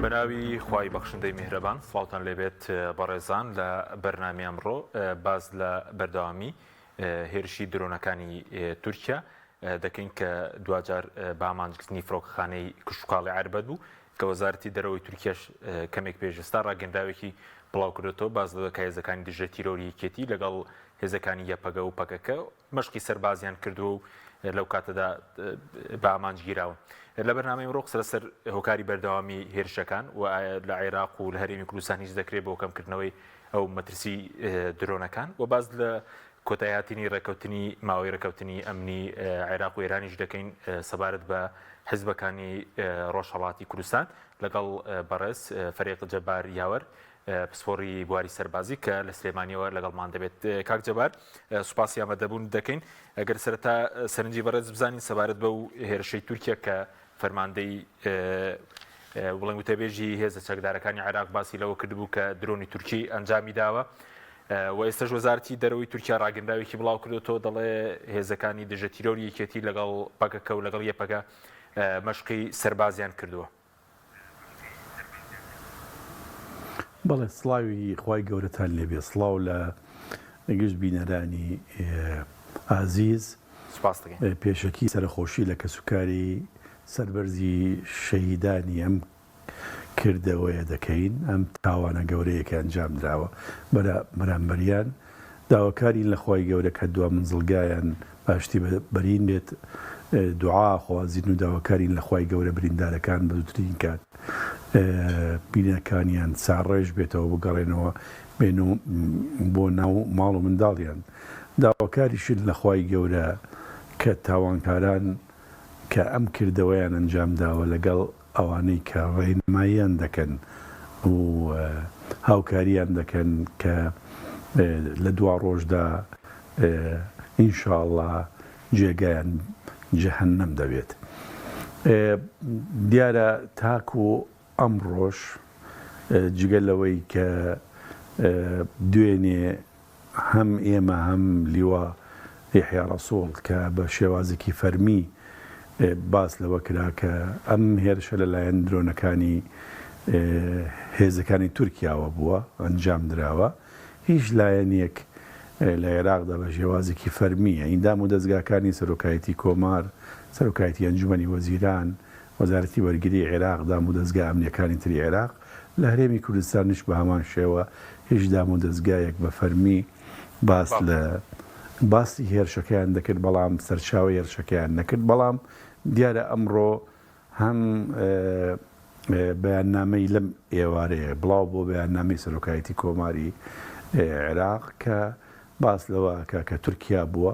بەناوی خوای بەخشندەی میهرەبان سڵاوتان لێبێت بەڕێزان لە بەرنامی ئەمڕۆ باس لە بەردەوامی هێرشی درۆنەکانی تورکیا دەکەین کە دواجار بە ئامانجگرتنی فڕۆکەخانەی کشتوکاڵی عەربەت بوو کە وەزارەتی دەرەوەی تورکیاش کەمێک پێش ئێستا ڕاگەندراوێکی بڵاوکردۆتەوە باس لەوە کە هێزەکانی دژە تیرۆری یەکێتی لەگەڵ هێزەکانی یەپەگە و پەکەکە مەشقی سەربازیان کردووە و لەو کاتەدا بە ئامانج گیراون. لە بەرنامەی ئەمڕۆ قسە لەسەر هۆکاری بەردەوامی هێرشەکان و ئایا لە عێراق و لە هەرێمی کوردستان هیچ دەکرێت بۆ کەمکردنەوەی ئەو مەترسی درۆنەکان و باس لە کۆتایهاتنی ڕێککەوتنی ماوەی ڕێککەوتنی ئەمنی عێراق و ئێرانیش دەکەین سەبارەت بە حزبەکانی ڕۆژهەڵاتی کوردستان لەگەڵ بەڕێز فەریق جەبار یاوەر پسپۆڕی بواری سەربازی کە لە سلێمانیەوە لەگەڵمان دەبێت. کاک جەبار سوپاسی ئامادەبوون دەکەین. ئەگەر سەرەتا سەرنجی بەڕێز بزانین سەبارەت بەو هێرشەی تورکیا کە فەرماندەی بڵێن وتەبێژی هێزە چەکدارەکانی عێراق باسی لەوە کردبوو کە درۆنی تورکی ئەنجامی داوە و ئێستش وەزارەتی دەرەوەی تورکیا ڕاگەندراوێکی بڵاو کردوەوە دەڵێ هێزەکانی دژە تیرۆری یەکێتی لەگەڵ پەکەکە و لەگەڵ یەپەگە مەشقی سەربازیان کردووە. بەڵێ سڵاوی خوای گەورەتان لێبێ سڵاو لە گشت بینەرانی ئازیز سوپاس دەکەین. پێشەکی سەرەخۆشی لە کەسوکاری سەربەرزی شەهیدانی ئەم کردەوەیە دەکەین ئەم تاوانە گەورەیە کە ئەنجام دراوە بەرامبەریان داواکارین لە خوای گەورە کە دوا مەنزڵگایان باشتی بەرین بێت، دوعا ئەخوازین و داواکارین لە خوای گەورە بریندارەکان بە زووترین کات برینەکانیان ساڕێژ بێتەوە بگەڕێنەوە بێن و بۆ ناو ماڵ و منداڵیان. داواکاریشین لە خوای گەورە کە تاوانکاران کە ئەم کردەوەیان ئەنجام داوە لەگەڵ ئەوانەی کە ڕێنماییان دەکەن و هاوکاریان دەکەن کە لە دواڕۆژدا ان شاء اللە جێگایان جەهەنەم دەبێت. دیارە تاکو ئەمڕۆش جگە لەوەی کە دوێنێ هەم ئێمە هەم لیوا یەحیا ڕەسوڵ کە بە شێوازێکی فەرمی باس لەوە کرا کە ئەم هێرشە لەلایەن درۆنەکانی هێزەکانی تورکیاوە بووە ئەنجام دراوە هیچ لایەنێک لە عێراقدا بە شێوازێکی فەرمی یانی دام و دەزگاکانی سەرۆکایەتی کۆمار، سەرۆکایەتی ئەنجومەنی وەزیران، وەزارەتی بەرگری عێراق، دام و دەزگا ئەمنیەکانی تری عێراق، لە هەرێمی کوردستانیش بە هەمان شێوە هیچ دام و دەزگایەک بە فەرمی باس لە باسی هێرشەکەیان دەکرد بەڵام سەرچاوەی هێرشەکەیان نەکرد بەڵام دیارە ئەمڕۆ هەم بەیاننامەی لەم ئێوارەیە بڵاو بۆ بەیاننامەی سەرۆکایەتی کۆماری عێراق کە باس لەوە ئەکا کە تورکیا بووە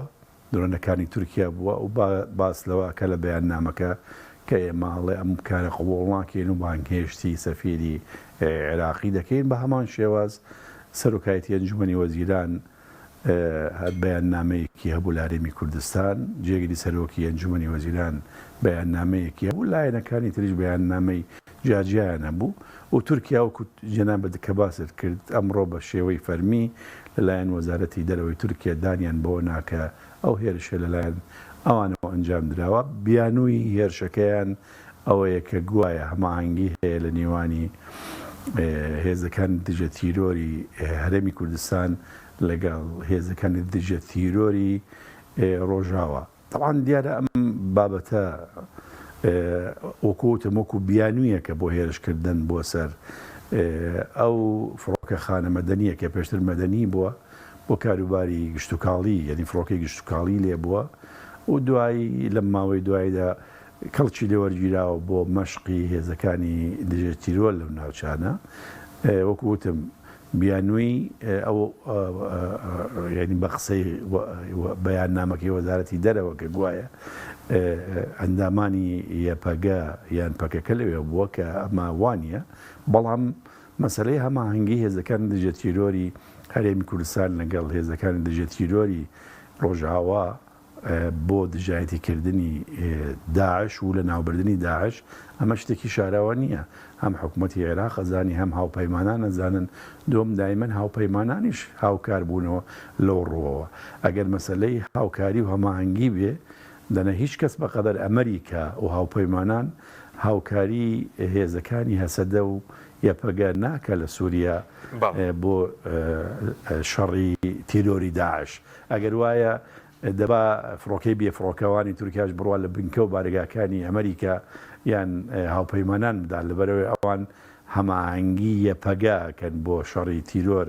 درۆنەکانی تورکیا بووە و باس لەوە ئەکا لە بەیاننامەکە کە ئێمە ئەڵێ ئەم کارە قبوڵ ناکەین و بانگهێشتی سەفیری عێراقی دەکەین بە هەمان شێواز سەرۆکایەتی ئەنجومەنی وەزیران بەیاننامەیەکی هەبوو لە هەرێمی کوردستان، جێگری سەرۆکی ئەنجومەنی وەزیران بەیاننامەیەکی هەبوو، لایەنەکانی تریش بەیاننامەی جیاجیایان هەبوو و تورکیا وەکو جەنابت کە باست کرد ئەمڕۆ بە شێوەی فەرمی لەلایەن وەزارەتی دەرەوەی تورکیا دانیان بەوە نا کە ئەو هێرشە لەلایەن ئەوانەوە ئەنجام دراوە، بیانووی هێرشەکەیان ئەوەیە کە گوایە هەماهەنگی هەیە لە نێوانی هێزەکانی دژە تیرۆری هەرێمی کوردستان لەگەڵ هێزەکانی دژە تیرۆری ڕۆژاوا. تەبعەن دیارە ئەم بابەتە وەکو وتم وەکو بیانوویەکە بۆ هێرشکردن بۆ سەر ئەو فڕۆکەخانە مەدەنییە کە پێشتر مەدەنی بووە بۆ کاروباری گشتوکاڵی یعنی فڕۆکەی گشتوکاڵی لێ بووە و دوایی لەم ماوەی دواییدا کەڵکی لێ وەرگیراوە بۆ مەشقی هێزەکانی دژە تیرۆر لەو ناوچانە وەکو وتم بیانووی ئەو یانی بە قسەی بەیاننامەکەی وەزارەتی دەرەوە کە گوایە ئەندامانی یەپەگە یان پەکەکە لەوێ بووە کە ئەمە وانە بەڵام مەسەلەی هەماهەنگی هێزەکانی دژە تیرۆری هەرێمی کوردستان لەگەڵ هێزەکانی دژە تیرۆری ڕۆژئاوا بۆ دژایەتی کردنی داعش و لەناوبردنی داعش، ئەمە شتێکی شاراوە نییە، هەم حکومەتی عێراق ئەزانی هەم هاوپەیمانان ئەزانن، دووەم دایمەن هاوپەیمانانیش هاوکار بوونەوە لەو ڕووەوە، ئەگەر مەسەلەی هاوکاری و هەماهەنگی بێ دەنا هیچ کەس بەقەدەر ئەمریکا و هاوپەیمانان. هاوکاری هێزەکانی هەسەدە و یەپەگە ناکا لە سوریا بۆ شەڕی تیرۆری داعش. ئەگەر وایە دەبا فڕۆکەی بێ فڕۆکەوانی تورکیاش بڕوا لە بنکە و بارەگاکانی ئەمریکا یان هاوپەیمانان بدات لەبەرئەوەی ئەوان هەماهەنگی یەپەگە ئەکەن بۆ شەڕی تیرۆر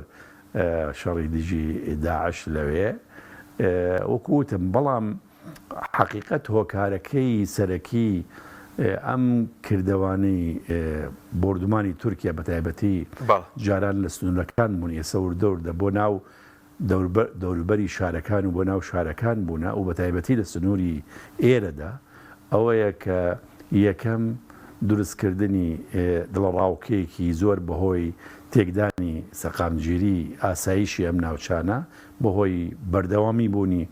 شەڕی دژی داعش لەوێ وەکو وتم بەڵام حەقیقەت هۆکارەکەی سەرەکی ئەم کردەوانەی بۆردومانی تورکیا بەتایبەتی جاران لە سنوورەکان بوون ئێستا وردە وردە بۆ ناو دەوروبەری شارەکان و بۆ ناو شارەکان بوونە و بەتایبەتی لە سنووری ئێرەدا ئەوەیە کە یەکەم دروستکردنی دڵەڕاوکێیەکی زۆر بەهۆی تێکدانی سەقامگیری ئاسایشی ئەم ناوچانە بەهۆی بەردەوامی بوونی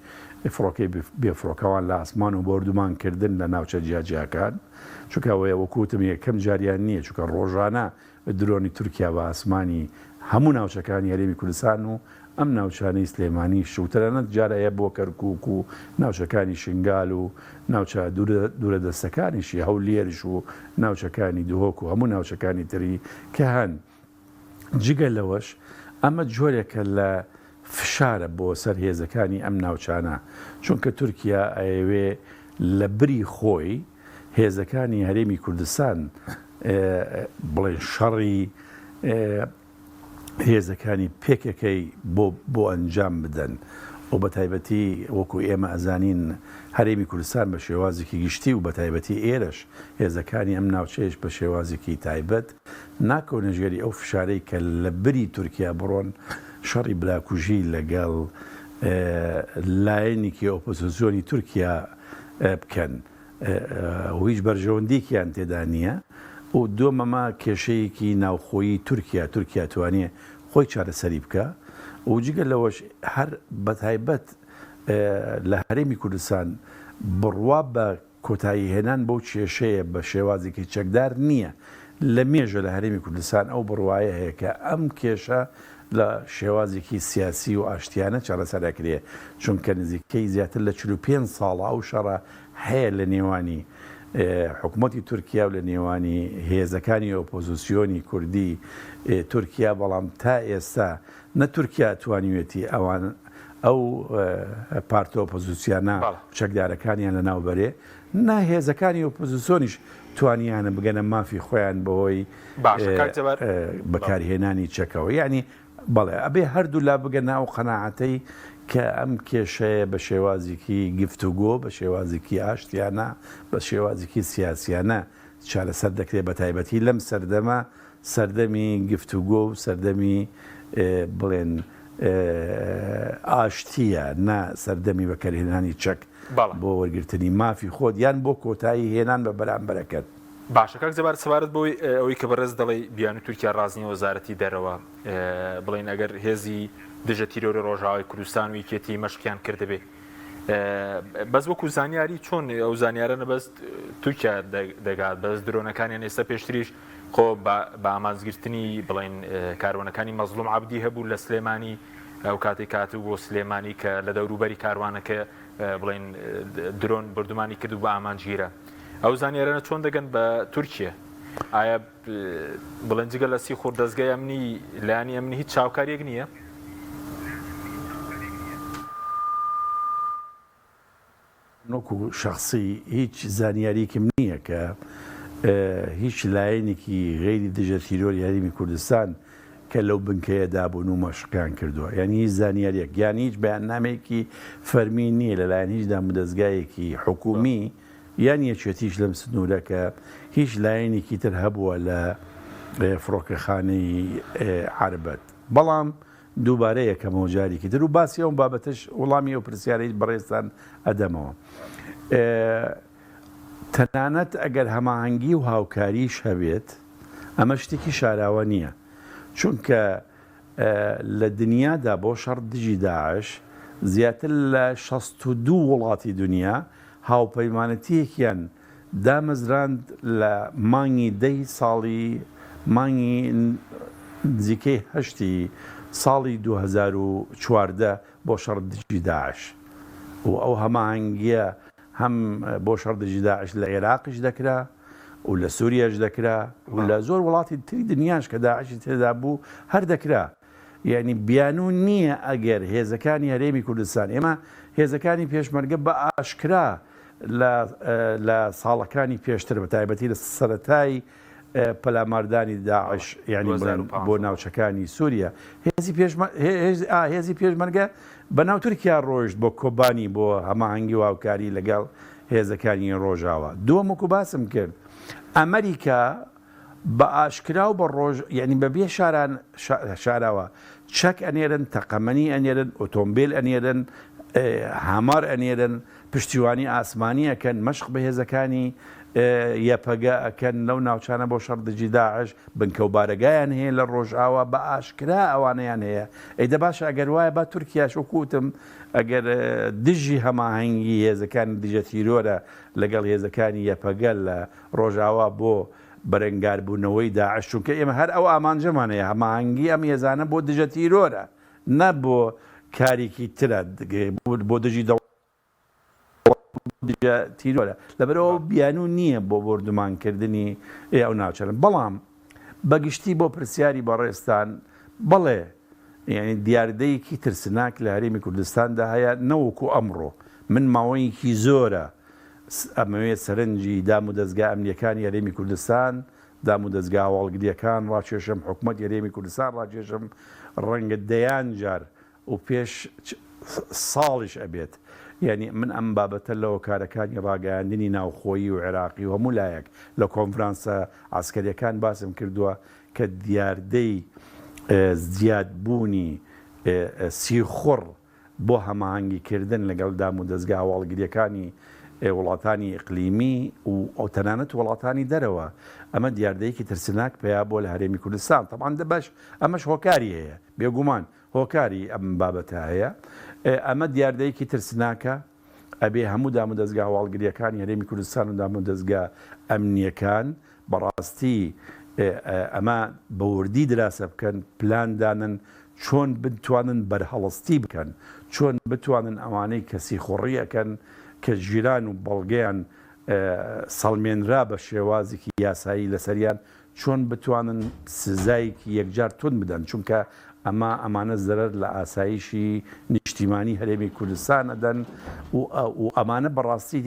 فڕۆکەی بێفڕۆکەوان لە ئاسمان و بۆردومانکردن لە ناوچە جیاجیاکان، چونکە ئەوەیە وەکو وتم یەکەم جاریان نییە، چونکە ڕۆژانە درۆنی تورکیا بە ئاسمانی هەموو ناوچەکانی هەرێمی کوردستان و ئەم ناوچانەی سلێمانیش و تەنانەت جار هەیە بۆ کەرکوک و ناوچەکانی شنگال و ناوچە دوورەدەستەکانیشی هەولێرش و ناوچەکانی دهۆک و هەموو ناوچەکانی تری کە هەن. جگە لەوەش ئەمە جۆرێکە لە فشارە بۆ سەر هێزەکانی ئەم ناوچانە، چونکە تورکیا ئەیەوێ لە بری خۆی هێزەکانی هەرێمی کوردستان بڵێن شەڕی هێزەکانی پێکەکەی بۆ بۆ ئەنجام بدەن و بەتایبەتی وەکو ئێمە ئەزانین هەرێمی کوردستان بە شێوازێکی گشتی و بەتایبەتی ئێرەش هێزەکانی ئەم ناوچەیەش بە شێوازێکی تایبەت ناکەونە ژێری ئەو فشارەی کە لە بری تورکیا بڕۆن شەڕی براکوژی لەگەڵ لایەنێکی ئۆپۆزسیۆنی تورکیا بکەن و هیچ بەرژەوەندیەکیان تێدا نییە و دووەم ئەمە کێشەیەکی ناوخۆیی تورکیا تورکیا توانێ خۆی چارەسەری بکە و جگە لەوەش هەر بەتایبەت لە هەرێمی کوردستان بڕوا بە کۆتاییهێنان بەو کێشەیە بە شێوازێکی چەکدار نییە، لە مێژە لە هەرێمی کوردستان ئەو بڕوایە هەیە کە ئەم کێشە لە شێوازێکی سیاسی و ئاشتیانە چارەسەر ئەکرێ، چونکە نزیکەی زیاتر لە 45 ساڵە ئەو شەڕە هەیە لە نێوانی حکومەتی تورکیا و لە نێوانی هێزەکانی ئۆپۆزسیۆنی کوردی تورکیا، بەڵام تا ئێستا نە تورکیا توانیوێتی ئەوان ئەو پارتە ئۆپۆزیسیانە چەکدارەکانیان لەناو بەرێ، نە هێزەکانی ئۆپۆزیسۆنیش توانیانە بگەنە مافی خۆیان بەهۆی بەکارهێنانی چەکەوە. یانی بەڵێ ئەبێ هەردوولا بگەنە ئەو قەناعەتەی کە ئەم کێشەیە بە شێوازێکی گفتوگۆ، بە شێوازێکی ئاشتیانە، بە شێوازێکی سیاسیانە چارەسەر دەکرێت بەتایبەتی لەم سەردەمە سەردەمی گفتوگۆ و سەردەمی بڵێن ئاشتییە نا سەردەمی بەکەرهێنانی چەک بۆ وەرگرتنی مافی خۆت یان بۆ کۆتایی هێنان بە بەرامبەرەکەت. باشە کاک جەبار سەبارەت بەوەی ئەوەی کە بەڕێز دەڵێی بیانوی تورکیا ڕاست نیە وەزارەتی دەرەوە بڵێن ئەگەر هێزی دژە تیرۆری ڕۆژاوای کوردستان و یەکێتی مەشقیان کردبێ بەس وەکو زانیاری چۆن ئەو زانیارە بەس تورکیا دەگات بەس درۆنەکانیان ئێستا پێشتریش خۆ بە ئامانجگرتنی بڵێن کاروانەکانی مەزڵوم عەبدی هەبوو لە سلێمانی ئەو کاتێک کاتوو بۆ سلێمانی کە لە دەوروبەری کاروانەکە بڵێن درۆن بردومانی کرد و بە ئامانجگیرە ئەو زانیارانە چۆن دەگەن بە تورکیە ئایا بڵێن جگە لە سیخوڕ دەزگای ئەمنی لایەنی ئەمنی هیچ چاوکاریەک نییە؟ من وەکو شەخسی هیچ زانیاریەکم نییە کە هیچ لایەنێکی غەیری دژە تیرۆری هەرێمی کوردستان کە لەو بنکەیەدا بوون و مەشقیان کردووە یانی هیچ زانیاریەک یان هیچ بەیاننامەیەکی فەرمی نییە لەلایەن هیچ دامودەزگایەکی حکومی یان یەکێتیش لەم سنوورە کە هیچ لایەنێکی تر هەبووە لە فڕۆکەخانەی عەربەت بەڵام دووبارە یەکەمەوە جارێکی تر و باسی ئەو بابەتەش وڵامی ئەو پرسیارەی بەڕێزتان ئەدەمەوە. تەنانەت ئەگەر هەماهەنگی و هاوکاریش هەبێت ئەمە شتێکی شاراوە نییە چونکە لە دنیادا بۆ شەڕ دژی داعش زیاتر لە 62 وڵاتی دنیا هاوپەیمانەتیەکیان دامەزراند لە مانگی دەی ساڵی مانگی نزیکەی هەشتی ساڵی 2014 بۆ شەڕ دژی داعش و ئەو هەماهەنگیە هەم بۆ شەڕ دژی داعش لە عێراقیش دەکرا. و لە سوریاش دەکرا و لە زۆر وڵاتی تری دنیاش کە داعشی تێدا بوو هەر دەکرا. یانی بیانوو نییە ئەگەر هێزەکانی هەرێمی کوردستان، ئێمە هێزەکانی پێشمەرگە بە ئاشکرا لە لە ساڵەکانی پێشتر بە تایبەتی لە سەرەتای پەلاماردانی داعش یانی بڵێن بۆ ناوچەکانی سووریا هێزی هێزی پێشمەرگە بە ناو تورکیا ڕۆیشت بۆ کۆبانی بۆ هەماهەنگی و هاوکاری لەگەڵ هێزەکانی ڕۆژاوا. دووەم وەکو باسم کرد ئەمریکا بە ئاشکرا و بە ڕۆژ یانی بە بێ شاران شاراوە چەک ئەنێرن، تەقەمەنی ئەنێرن، ئۆتۆمبێل ئەنێرن، هامار ئەنێرن، پشتیوانی ئاسمانی ئەکەن، مەشق بە هێزەکانی یەپەگە ئەکەن لەو ناوچانە بۆ شەڕ دژی داعش، بنکە و بارەگایان هەیە لە ڕۆژئاوا بە ئاشکرا ئەوانەیان هەیە. ئەی دە باشە ئەگەر وایە با تورکیاش وەکو وتم ئەگەر دژی هەماهەنگی هێزەکانی دژە تیرۆرە لەگەڵ هێزەکانی یەپەگە لە ڕۆژئاوا بۆ بەرەنگاربوونەوەی داعش، چونکە ئێمە هەر ئەو ئامانجەمان هەیە، هەماهەنگی ئەم هێزانە بۆ دژە تیرۆرە نە بۆ کارێکی ترە، بۆ دژی دەوڵەت دژە تیرۆرە، لەبەرئەوە بیانوو نییە بۆ بۆردومانکردنی ئەو ناوچانە، بەڵام بە گشتی بۆ پرسیاری بەڕێزتان، بەڵێ یانی دیاردەیەکی ترسناک لە هەرێمی کوردستاندا هەیە نەوەکو ئەمڕۆ، من ماوەیەکی زۆرە ئەمەوێ سەرنجی دام و دەزگا ئەمنییەکانی هەرێمی کوردستان، دام و دەزگا هەواڵگرییەکان ڕاکێشم، حکومەتی هەرێمی کوردستان ڕاکێشم، ڕەنگە دەیان جار و پێش ساڵیش ئەبێت یانی من ئەم بابەتە لە هۆکارەکانی ڕاگەیاندنی ناوخۆیی و عێراقی و هەموو لایەک لە کۆنفرانسە عەسکەرییەکان باسم کردووە کە دیاردەی زیادبوونی سیخوڕ بۆ هەماهەنگی کردن لەگەڵ دامودەزگا هەواڵگرییەکانی وڵاتانی ئیقلیمی و تەنانەت وڵاتانی دەرەوە، ئەمە دیاردەیەکی ترسناک پەیا بووە لە هەرێمی کوردستان. تەبعەن دەبەش ئەمەش هۆکاری هەیە، بێگومان هۆکاری ئەم بابەتە هەیە. ئەمە دیاردەیەکی ترسناکە، ئەبێ هەموو دامودەزگا هەواڵگرییەکانی هەرێمی کوردستان و دامودەزگا ئەمنییەکان بەڕاستی ئەمە بە وردی دراسە بکەن، پلان دانن چۆن بتوانن بەرهەڵستی بکەن، چۆن بتوانن ئەوانەی کە سیخوڕی ئەکەن کە گیران و بەڵگەیان سەڵمێنرا بە شێوازێکی یاسایی لەسەریان چۆن بتوانن سزایەکی یەکجار توند بدەن، چونکە ئەمە ئەمانە زەرەر لە ئاسایشی نیشتیمانی هەرێمی کوردستان ئەدەن و ئەمانە بەڕاستی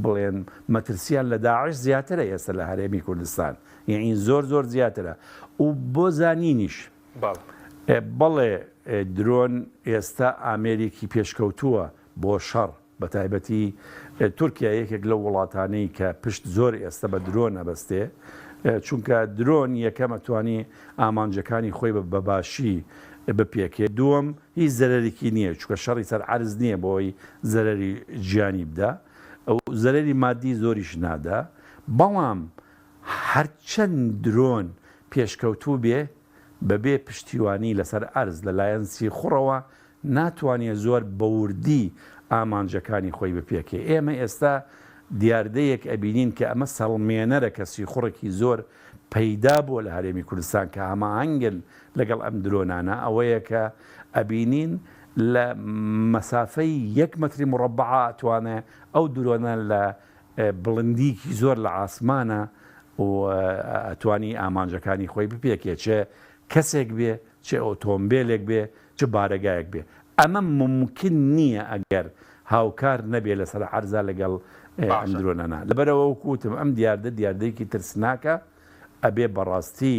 بڵێن مەترسیان لە داعش زیاترە ئێستا لە هەرێمی کوردستان یەعنی زۆر زۆر زیاترە و بۆ زانینیش بەڵێ درۆن ئێستا ئامێرێکی پێشکەوتووە بۆ شەڕ بەتایبەتی تورکیا یەکێک لەو وڵاتانەی کە پشت زۆر ئێستا بە درۆن ئەبەستێ، چونکە درۆن یەکەم ئەتوانی ئامانجەکانی خۆی بە باشی بپێکێ، دووەم هیچ زەرەرێکی نییە چونکە شەڕی سەر عەرز نییە بۆی زەرەری گیانی بدا و زەرەری مادی زۆریش نادا، بەڵام هەرچەند درۆن پێشکەوتوو بێ بەبێ پشتیوانی لەسەر عەرز لەلایەن سیخوڕەوە ناتوانێ زۆر بە وردی ئامانجەکانی خۆی بپێکێ. ئێمە ئێستا دیاردەیەک ئەبینین کە ئەمە سەڵمێنەرە کە سیخوڕێکی زۆر پەیدا بووە لە هەرێمی کوردستان کە هەماهەنگن لەگەڵ ئەم درۆنانە، ئەوەیە کە ئەبینین لە مەسافەی یەک مەتری مڕەبەعا ئەتوانێ ئەو درۆنە لە بڵندیکی زۆر لە عاسمانە و ئەتوانی ئامانجەکانی خۆی بپێکێ چ کەسێک بێ چ ئۆتۆمبێلێک بێ چ بارەگایەک بێ ئەمە مومکن نییە ئەگەر هاوکار نەبێ لەسەر عەرزا لەگەڵ ئەم درۆنانە لەبەرئەوە وەکو وتم ئەم دیاردە دیاردەیەکی ترسناکە ئەبێ بەڕاستی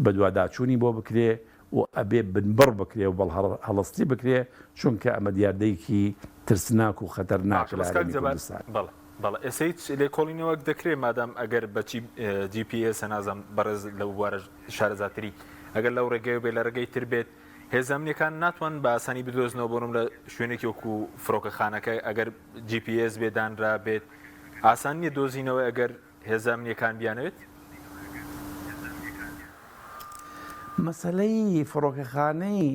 بەدواداچوونی بۆ بکرێ و ئەبێ بنبڕ بکرێ و بەڵهەڵستی بکرێ چونکە ئەمە دیاردەیەکی ترسناک و خەتەرناکە باشە لە بەس کاک هەرێمی جەبار کوردستان. بەڵێ بەڵێ ئێستا هیچ لێکۆڵینەوەک دەکرێ مادام ئەگەر بە چی جی پی ئێس نازانم بەڕێز لەو بوارە شارەزاتری ئەگەر لەو ڕێگەیەوە بێت لە ڕێگەی تر بێت هێزە ئەمنیەکان ناتوان بە ئاسانی بدۆزنەوە بۆ نمونە شوێنێکی وەکو فڕۆکەخانەکە ئەگەر جی پی ئێس بێ دانرا بێت ئاسان نییە دۆزینەوەی ئەگەر هێزە ئەمنیەکان بیانەوێت؟ مەسەلەی فڕۆکەخانەی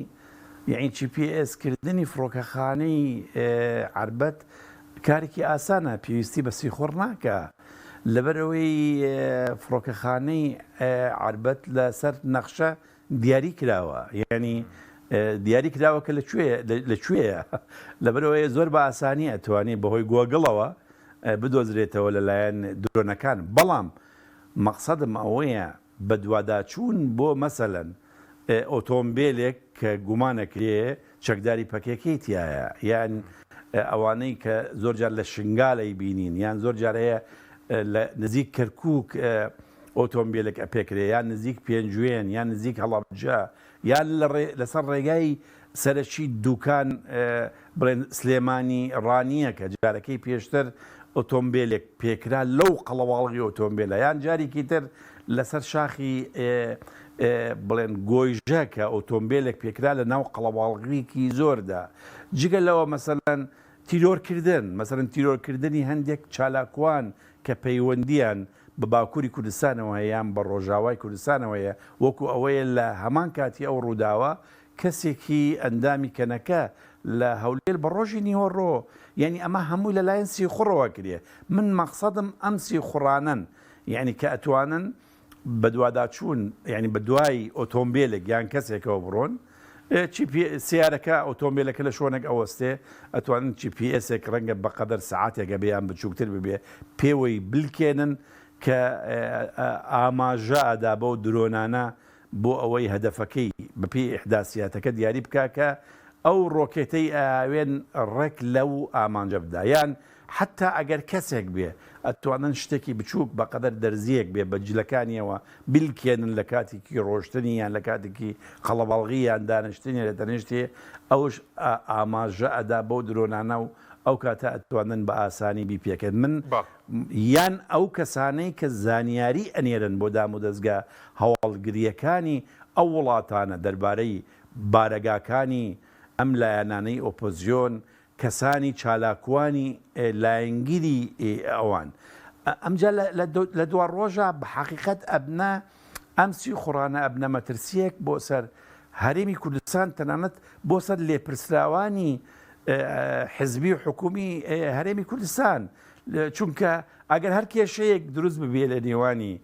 یەعنی جی پی ئێس کردنی فڕۆکەخانەی عەربەت کارێکی ئاسانە پێویستی بە سیخوڕ ناکا لەبەرئەوەی فڕۆکەخانەی عەربەت لەسەر نەخشە دیاری کراوە یعنی دیاری کراوە کە لە کوێ لە کوێیە لەبەرئەوەی زۆر بە ئاسانی ئەتوانی بەهۆی گۆگڵەوە. بدۆزرێتەوە لەلایەن درۆنەکان بەڵام مەقسەدم ئەوەیە بەدواداچوون بۆ مەسەلەن ئۆتۆمبێلێک کە گومان ئەکرێ چەکداری پەکەکەی تیایە یان ئەوانەی کە زۆر جار لە شنگال ئەیبینین یان زۆر جار هەیە لە نزیک کەرکوک ئۆتۆمبێلێک ئەپێکرێ یان نزیک پێنجوێن یان نزیک هەڵەبجە یان لەسەر ڕێگای سەرەکی دوکان بڵێن سلێمانی ڕانیە کە جارەکەی پێشتر ئۆتۆمبێلێک پێکرا لەو قەڵەواڵغی ئۆتۆمبێلە یان جارێکی تر لەسەر شاخی بڵێن گۆیژە کە ئۆتۆمبێلێک پێکرا لە ناو قەڵەواڵغیکی زۆردا جگە لەوە مەسەلەن تیرۆرکردن مەسەلەن تیرۆرکردنی هەندێک چالاکوان کە پەیوەندیان بە باکوری کوردستانەوە هەیە یان بە ڕۆژاوای کوردستانەوە هەیە وەکو ئەوەیە لە هەمان کاتی ئەو ڕووداوە کەسێکی ئەندامی کەنەکە لە هەولێر بە ڕۆژی نیوەڕۆ یانی ئەمە هەمووی لە لایەن سیخوڕەوە کرێ من مەقسەدم ئەم سیخوڕانەن یانی کە ئەتوانن بەدواداچوون یانی بە دوای ئۆتۆمبێلێک یان کەسێکەوە بڕۆن چی پی سیارەکە ئۆتۆمبێلەکە لە شۆنێک ئەوەستێ ئەتوانن چی پی ئێسێک ڕەنگە بەقەدەر سەعاتێک ئەبێ یان بچووکتر ببێ پێوەی بلکێنن کە ئاماژە ئەدا بەو درۆنانە بۆ ئەوەی هەدەفەکەی بەپێی ئیحداسیاتەکە دیاری بکا کە ئەو ڕۆکێتەی ئەیاوێن ڕێک لەو ئامانجە بدا یان حەتتا ئەگەر کەسێک بێ ئەتوانن شتێکی بچووک بەقەدەر دەرزییەک بێ بە جلەکانیەوە بیلکێنن لە کاتێکی ڕۆشتنی یان لە کاتێکی قەڵەباڵغی یان دانیشتنی لە تەنیشتی ئەوش ئاماژە ئەدا بەو درۆنانە و ئەو کاتە ئەتوانن بە ئاسانی بیپێکن من یان ئەو کەسانەی کە زانیاری ئەنێرن بۆ دامودەزگا هەواڵگرییەکانی ئەو وڵاتانە دەربارەی بارەگاکانی ئەم لایەنانەی ئۆپۆزیۆن، کەسانی چالاکوانی لایەنگیری ئەوان. ئەمجا لە دواڕۆژا بە حەقیقەت ئەبنە ئەم سیخوڕانە ئەبنە مەترسییەک بۆ سەر هەرێمی کوردستان تەنانەت بۆ سەر لێپرسراوانی حزبی و حکومی هەرێمی کوردستان چونکە ئەگەر هەر کێشەیەک دروست ببێ لە نێوانی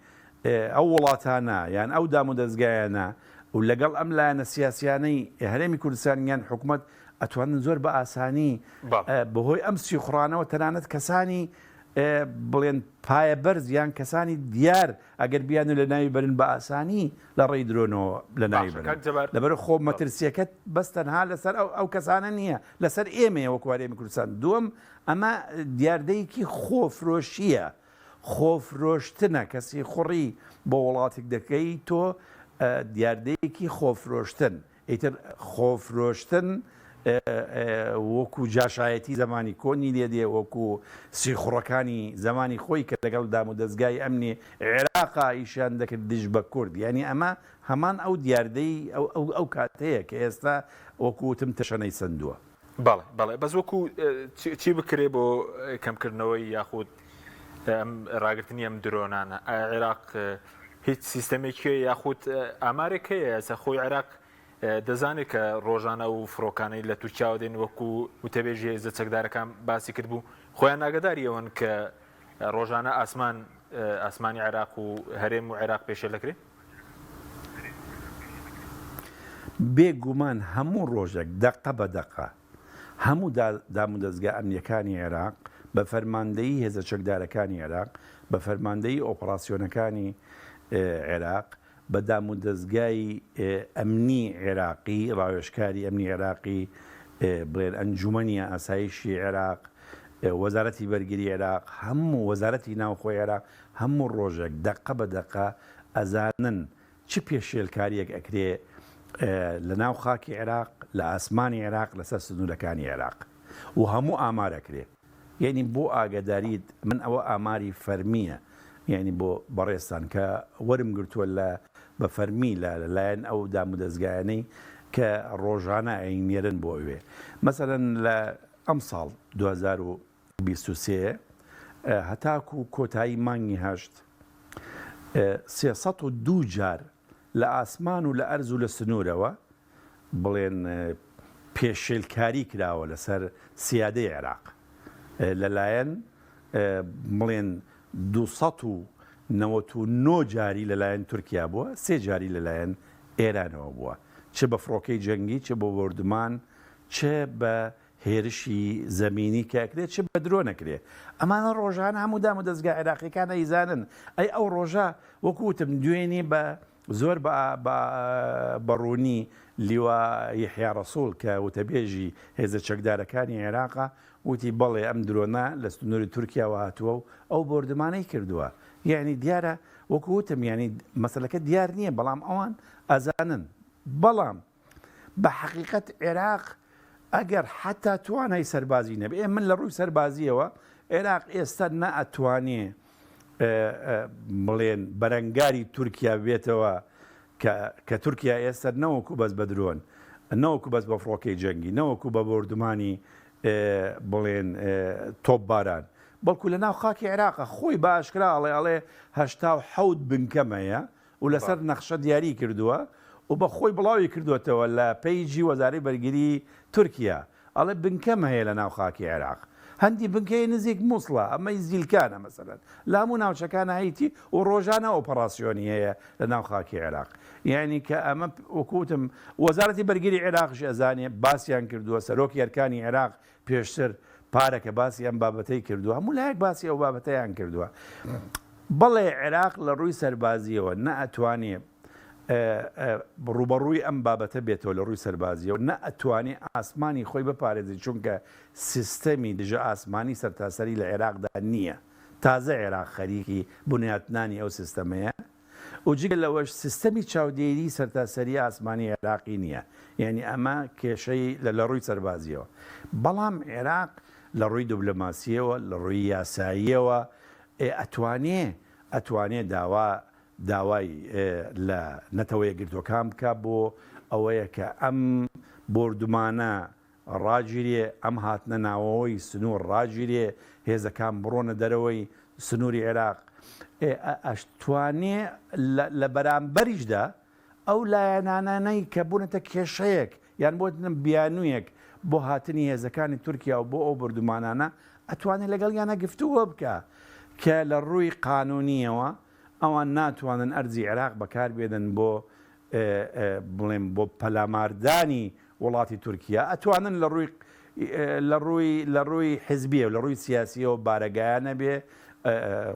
ئەو وڵاتانە یان ئەو دامودەزگایانە و لەگەڵ ئەم لایەنە سیاسیانەی هەرێمی کوردستان یان حکومەت ئەتوانن زۆر بە ئاسانی بەهۆی ئەم سیخوڕانەوە تەنانەت کەسانی بڵێن پایە بەرز یان کەسانی دیار ئەگەر بیانوێ لەناوی بەرن بە ئاسانی لە ڕێی درۆنەوە لەناوی باشە بەرن کاک جەبار لەبەر خۆ بەڵێ. مەترسیەکەت بەس تەنها لەسەر ئەو ئەو کەسانە نییە لەسەر ئێمەیە وەکو هەرێمی کوردستان دووەم ئەمە دیاردەیەکی خۆفرۆشییە خۆفرۆشتنە کە سیخوڕی بۆ وڵاتێک دەکەی تۆ دیاردەیەکی خۆفرۆشتن ئیتر خۆفرۆشتن وەکو جاشایەتی زەمانی کۆنی لێ دێ، وەکو سیخوڕەکانی زەمانی خۆی کە لەگەڵ دامودەزگای ئەمنی عێراقا ئیشیان دەکرد دژ بە کورد، یانی ئەمە هەمان ئەو دیاردەی ئەو کاتەیە کە ئێستا وەکو وتم تەشەنەی سەندووە. بەڵێ بەڵێ بەس وەکو چی بکرێ بۆ کەمکردنەوەی یاخود ئەم ڕاگرتنی ئەم درۆنانە؟ ئایا عێراق هیچ سیستەمێکی هەیە یاخود ئامارێک هەیە ئێستا خۆی عێراق دەزانێت کە ڕۆژانە و فڕۆکانەی لە تورکیاوە دێن وەکو وتەبێژی هێزە چەکدارەکان باسی کرد بوو خۆیان ئاگداری ئەوەن کە ڕۆژانە ئاسمان ئاسمانی عێراق و هەرێم و عێراق پێشێل دەکرێت؟ بێ گومان هەموو ڕۆژێک دەقە بە دەقە هەموو دامودەزگا ئەمنییەکانی عێراق بە فەرماندەیی هێزە چەکدارەکانی عێراق، بە فەرماندەیی ئۆپڕاسیۆنەکانی عێراق، بە دامودەزگای ئەمنی عێراقی، ڕاوێژکاری ئەمنی عێراقی، بڵێن ئەنجومەنی ئاسایشی عێراق، وەزارەتی بەرگری عێراق، هەموو وەزارەتی ناوخۆی عێراق هەموو ڕۆژێک دەقە بە دەقە ئەزانن چ پێشێلکارییەک ئەکرێ لە ناو خاکی عێراق، لە ئاسمانی عێراق، لەسەر سنوورەکانی عێراق و هەموو ئامار ئەکرێ. یەعنی بۆ ئاگاداریت من ئەوە ئاماری فەرمییە یەعنی بۆ بەڕێزتان کە وەرم گرتووە لە بە فەرمی لە لایەن ئەو دامودەزگایانەی کە ڕۆژانە ئەینێرن بۆ ئەوێ. مەسەلەن لە ئەمساڵ 2023 هەتاکوو کۆتایی مانگی هەشت 302 جار لە ئاسمان و لە ئەرز و لە سنوورەوە بڵێن پێشێلکاری کراوە لەسەر سیادەی عێراق لەلایەن بڵێن 299 جاری لەلایەن تورکیا بووە، سێ جاری لەلایەن ئێرانەوە بووە، چ بە فڕۆکەی جەنگی، چ بە بۆردومان، چ بە. هێرشی زەمینی کە ئەکرێ چ بە درۆن ئەکرێ ئەمانە ڕۆژانە هەموو دام و دەزگا عێراقیەکان ئەیزانن ئەی ئەو ڕۆژە وەکو وتم دوێنێ بە زۆر بە بە بە ڕوونی لیوا یەحیا ڕەسوڵ کە وتەبێژی هێزە چەکدارەکانی عێراقە وتی بەڵێ ئەم درۆنە لە سنووری تورکیاوە هاتووە و ئەو بۆردومانەی کردووە یانی دیارە وەکو وتم یانی مەسەلەکە دیار نییە بەڵام ئەوان ئەزانن بەڵام بە حەقیقەت عێراق ئەگەر حەتا توانای سەربازی نەبێ ئێ من لە ڕووی سەربازیەوە عێراق ئێستا نە ئەتوانێ بڵێن بەرەنگاری تورکیا بێتەوە کە تورکیا ئێستا نەوەکو بەس بە درۆن نەوەکو بەس بە فڕۆکەی جەنگی نەوەکو بە بۆردومانی بڵێن تۆپباران بەڵکو لە ناو خاکی عێراقە خۆی بە ئاشکرا ئەڵێ ئەڵێ 87 بنکەم هەیە و لەسەر نەخشە دیاری کردووە و بە خۆی بڵاوی کردووەتەوە لە پەیجی وەزارەی بەرگری تورکیا ئەڵێ بنکەم هەیە لە ناو خاکی عێراق هەندی بنکەی نزیک موسڵە ئەمەی زیلکانە مەسەلەن لە هەموو ناوچەکانە هەیتی و ڕۆژانە ئۆپەڕاسیۆنی هەیە لە ناو خاکی عێراق یعنی کە ئەمە وەکو وتم وەزارەتی بەرگری عێراقیش ئەزانێ باسیان کردووە سەرۆکی ئەرکانی عێراق پێشتر پارەکە باسی ئەم بابەتەی کردووە، هەموو لایەک باسی ئەو بابەتەیان کردووە. بەڵێ عێراق لە ڕووی سەربازییەوە نە ئەتوانێ ڕووبەڕووی ئەم بابەتە بێتەوە لە ڕووی سەربازییەوە، نە ئەتوانێ ئاسمانی خۆی بپارێزێت، چونکە سیستەمی دژە ئاسمانی سەرتاسەری لە عێراقدا نییە. تازە عێراق خەریکی بنیاتنانی ئەو سیستەمەیە. و جگە لەوەش سیستەمی چاودێری سەرتاسەری ئاسمانی عێراقی نییە، یانی ئەمە کێشەی لە لە ڕووی سەربازییەوە، بەڵام عێراق لە ڕووی دبلۆماسییەوە، لە ڕووی یاساییەوە ئەتوانێ ئەتوانێ داوا داوای لە نەتەوە یەکگرتووەکان بکا بۆ ئەوەیە کە ئەم بۆردومانە ڕاگیرێ، ئەم هاتنە ناوەوەی سنوور ڕاگیرێ، هێزەکان بڕۆنە دەرەوەی سنووری عێراق، ئەشتوانێ لە بەرامبەریشدا ئەو لایەنانانەی کە بوونەتە کێشەیەک یان بۆتنە بیانوویەک بۆ هاتنی هێزەکانی تورکیا و بۆ ئەو بۆردومانانە ئەتوانێ لەگەڵیانە گفتوگۆ بکا کە لە ڕووی قانوونییەوە ئەوان ناتوانن ئەرزی عێراق بەکاربێنن بۆ بڵێم بۆ پەلاماردانی وڵاتی تورکیا ئەتوانن لە ڕووی لە ڕووی لە ڕووی حزبیە لە ڕووی سیاسیەوە بارەگایان هەبێ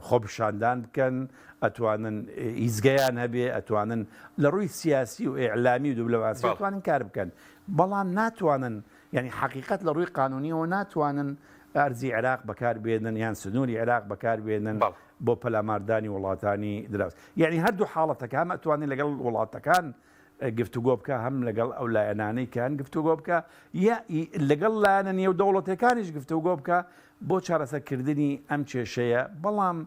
خۆپیشاندان بکەن ئەتوانن ئیزگەیان هەبێ ئەتوانن لە ڕووی سیاسی و ئیعلامی و دبلۆماسی ئەتوانن کار بکەن بەڵام ناتوانن یعنی حقیقت لە ڕووی قانونیەوە ناتوانن ئەرزی عێراق بەکار بێنن یان سنووری عێراق بەکار بێنن بۆ پەلاماردانی وڵاتانی دراوس یعنی هەردوو حاڵەتەکە هەم ئەتوانێت لەگەڵ وڵاتەکان گفتوگۆ بکە هەم لەگەڵ ئەو لایەنانەی کە هەن گفتوگۆ بکە یا لەگەڵ لایەنە نێودەوڵەتەکانیش گفتوگۆ بکە بۆ چارەسەرکردنی ئەم کێشەیە بەڵام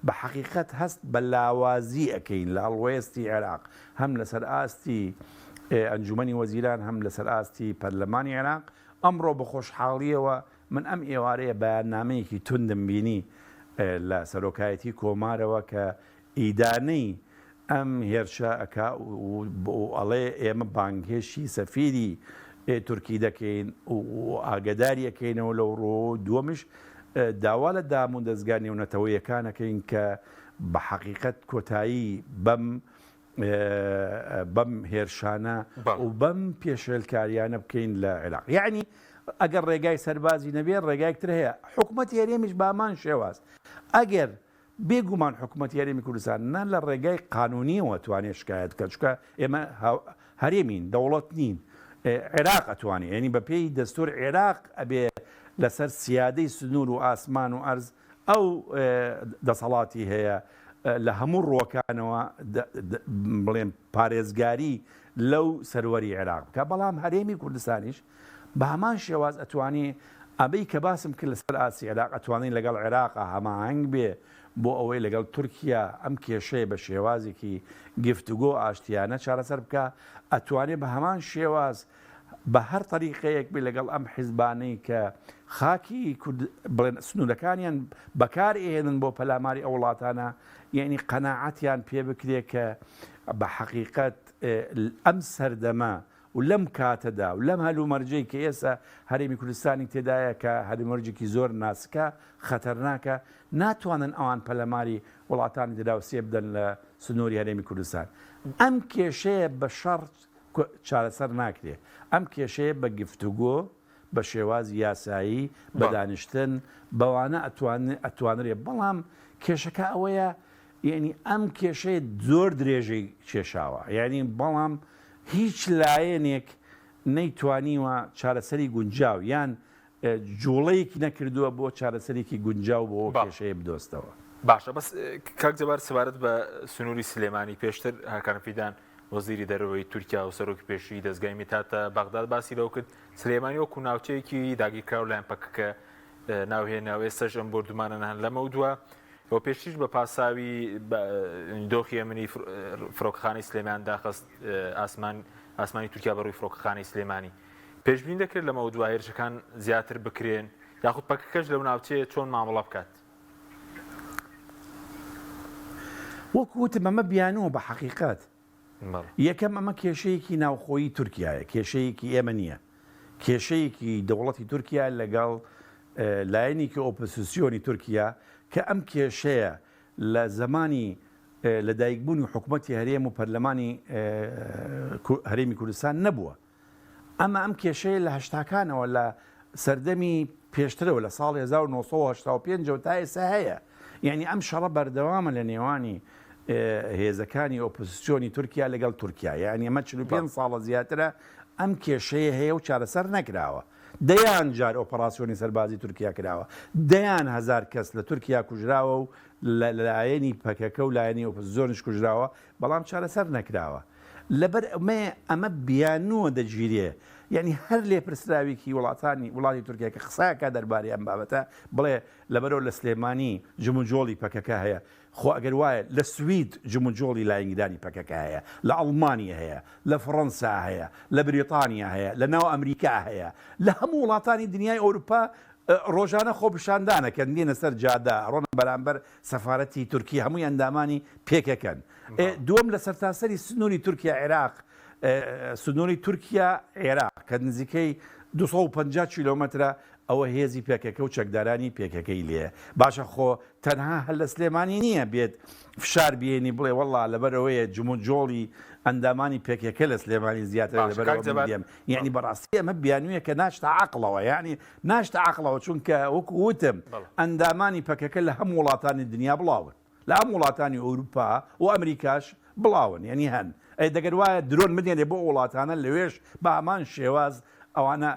بە حەقیقەت هەست بە لاوازی ئەکەین لە هەڵوێستی عێراق هەم لەسەر ئاستی ئەنجومەنی وەزیران هەم لەسەر ئاستی پەرلەمانی عێراق ئەمڕۆ بە خۆشحاڵیەوە من ئەم ئێوارەیە بەیاننامەیەکی توندم بینی لە سەرۆکایەتی کۆمارەوە کە ئیدانەی ئەم هێرشە ئەکا و ئەڵێ ئێمە بانگهێشتی سەفیری تورکی دەکەین و ئاگەداری ئەکەینەوە لەو ڕووەوە و دووەمیش داوا لە دام و دەزگا نێونەتەوەیەکان ئەکەین کە بە حەقیقەت کۆتایی بەم بەم هێرشانە و بەم پێشێلکاریانە بکەین لە عێراق یعنی ئەگەر ڕێگای سەربازی نەبێت ڕێگایەک تر هەیە حکوومەتی هەرێمیش بامان شێواز ئەگەر بێ گومان حکومەتی هەرێمی کوردستان نە لە ڕێگای قانونیەوە توانێ شکایەت بکات چونکە ئێمە هەرێمین دەوڵەت نین عێراق ئەتوانێ یعنی بە پێی دەستور عێراق ئەبێ لەسەر سیادەی سنوور و ئاسمان و ئەرز ئەو دەسەڵاتی هەیە لە هەموو ڕووەکانەوە بڵێم پارێزگاری لەو سەروەری عێراق بکە بەڵام هەرێمی کوردستانیش بە هەمان شێواز ئەتوانێ ئەمەی کە باسم کرد لەسەر ئاستی عێراق ئەتوانین لەگەڵ عێراقا هەماهەنگ بێ بۆ ئەوەی لەگەڵ تورکیا ئەم کێشەیە بە شێوازێکی گفتوگۆ ئاشتیانە چارەسەر بکا ئەتوانێ بە هەمان شێواز بە هەر تەریقەیەک بێ لەگەڵ ئەم حیزبانەی کە خاکی کورد بڵێن سنوورەکانیان بەکار ئێنن بۆ پەلاماری ئەو وڵاتانە یعنی قەناعەتیان پێ بکرێ کە بە حەقیقەت ئەم سەردەمە و لەم کاتەدا و لەم هەلومەرجەی کە ئێستا هەرێمی کوردستانی تێدایە کە هەلومەرجێکی زۆر ناسکە، خەتەرناکە، ناتوانن ئەوان پەلەماری وڵاتانی دراوسێ بدەن لە سنووری هەرێمی کوردستان. ئەم کێشەیە بە شەڕ چارەسەر ناکرێ. ئەم کێشەیە بە گفتوگۆ. بە شێوازی یاسایی بە دانیشتن بەوانە ئەتوانرێ بەڵام کێشەکە ئەوەیە یعنی ئەم کێشەیە زۆر درێژەی کێشاوە یعنی بەڵام هیچ لایەنێک نەیتوانیوە چارەسەری گونجاو یان جوڵەیەکی نەکردووە بۆ چارەسەرێکی گونجاو بۆ ئەو کێشەیە بدۆزتەوە. باشە بەس کاک جەبار سەبارەت بە سنووری سلێمانی پێشتر هاکان فیدان وەزیری دەرەوەی تورکیا و سەرۆکی پێشووی دەزگای میت هاتە بەغداد باسی لەوە کرد سلێمانی وەکو ناوچەیەکی داگیرکراو لایەن پەکەکە ناوهێنا و ئێستاش ئەم بۆردومانانە هەن لەمەودوا و پێشتریش بە پاساوی دۆخی ئەمنی فڕۆکەخانەی سلێمان داخست ئاسمان ئاسمانی تورکیا بەڕووی فڕۆکەخانەی سلێمانی پێشبینی دەکرێت لەمەودوا هێرشەکان زیاتر بکرێن یاخود پەکەکەش لەو ناوچەیە چۆن مامەڵە بکات؟ وەکو وتم ئەمە بیانووە بە حەقیقەت. یەکەم ئەمە کێشەیەکی ناوخۆیی تورکیایە، کێشەیەکی ئێمە نییە. کێشەیەکی دەوڵەتی تورکیا لەگەڵ لایەنێکی ئۆپۆزسیۆنی تورکیا کە ئەم کێشەیە لە زەمانی لەدایکبوونی حکومەتی هەرێم و پەرلەمانی هەرێمی کوردستان نەبووە. ئەمە ئەم کێشەیە لە هەشتاکانەوە لە سەردەمی پێشترەوە لە ساڵی 1985 ەوە تا ئێستا هەیە یعنی ئەم شەڕە بەردەوامە لە نێوانی هێزەکانی ئۆپۆزیسیۆنی تورکیا لەگەڵ تورکیا یعنی ئەمە 45 ساڵە زیاترە ئەم کێشەیە هەیە و چارەسەر نەکراوە دەیان جار ئۆپەراسیۆنی سەربازی تورکیا کراوە دەیان هەزار کەس لە تورکیا کوژراوە و لە لایەنی پەکەکە و لایەنی ئۆپۆزیسیۆنیش کوژراوە بەڵام چارەسەر نەکراوە لەبەر ئەمەیە ئەمە بیانووە دەگیرێ یانی هەر لێپرسراوێکی وڵاتانی وڵاتی تورکیا کە قسە ئەکا دەربارەی ئەم بابەتە بڵێ لەبەرەوە لە سلێمانی جموجۆڵی پەکەکە هەیە خۆ ئەگەر وایە لە سوید جموجۆڵی لاینگرانی پەکەکە هەیە لە ئەڵمانیا هەیە لە فڕەنسا هەیە لە بریتانیا هەیە لە ناو ئەمریکا هەیە لە هەموو وڵاتانی دنیای ئەوروپا ڕۆژانە خۆپیشاندانەکەن دێنە سەر جادە ڕۆنە بەرامبەر سەفارەتی تورکی هەمووی ئەندامانی پێکەکەن. دووەم لە سەرتاسەری سنووری تورکیا عێراق سنووری تورکیا عێراق کە نزیکەی 250 کیلۆمەترە ئەوە هێزی پێکەکە و چەکدارانی پێکەکەی لێیە. باشە خۆ تەنها هەر لە سلێمانی نییە بێت فشار بێنی بڵێ وەڵا لەبەرئەوەیە جموجۆڵی ئەندامانی پێکەکە لە سلێمانی زیاترە باشە کاک لەبەرئەوە من جەبار دێم. یەعنی بەڕاستی ئەمە بیانوویەکە ناچتە عەقڵەوە یەعنی ناچتە عەقڵەوە چونکە وەکو وتم ئەندامانی پەکەکە لە هەموو وڵاتانی دنیا بڵاون لە هەموو وڵاتانی ئەوروپا و ئەمریکاش بڵاون یعنی هەن ئەی دەگەر وایە درۆن بنێرێ بۆ ئەو وڵاتانە لەوێش بە هەمان شێواز ئەوانە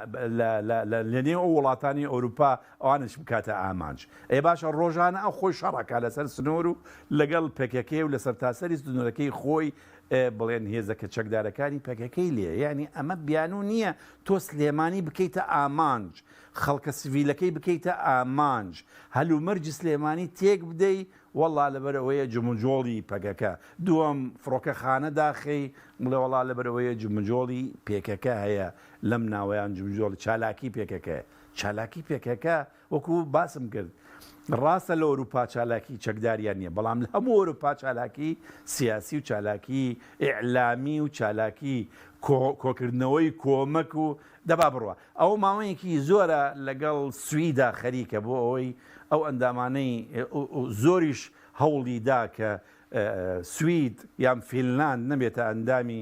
لە نێو ئەو وڵاتانی ئەوروپا ئەوانش بکاتە ئامانج ئەی باشە ڕۆژانە ئەو خۆی شەڕەکە لەسەر سنوور و لەگەڵ پەکەکەی و لە سەرتاسەری سنوورەکەی خۆی بڵێن هێزەکە چەکدارەکانی پەکەکەی لێ یعنی ئەمە بیانوو نییە تۆ سلێمانی بکەیتە ئامانج خەڵکە سڤیلەکەی بکەیتە ئامانج هەلومەرجی سلێمانی تێک بدەی وەڵا لەبەرئەوەیە جموجۆڵی پەکەکە دووەم فڕۆکەخانە داخەی بڵێ وەڵا لەبەرئەوەیە جموجۆڵی پێکەکە هەیە لەم ناوەیان جموجۆڵی چالاکی پێکەکەیە چالاکی پێکەکە وەکو باسم کرد ڕاستە لە ئەوروپا چالاکی چەکداریان نییە بەڵام لە هەموو ئەوروپا چالاکی سیاسی و چالاکی ئیعلامی و چالاکی کۆکردنەوەی کۆمەک و دەبا بڕوا ئەو ماوەیەکی زۆرە لەگەڵ سویدا خەریکە بۆ ئەوەی ئەو ئەندامانەی زۆریش هەوڵی دا کە سوید یان فینلاند نەبێتە ئەندامی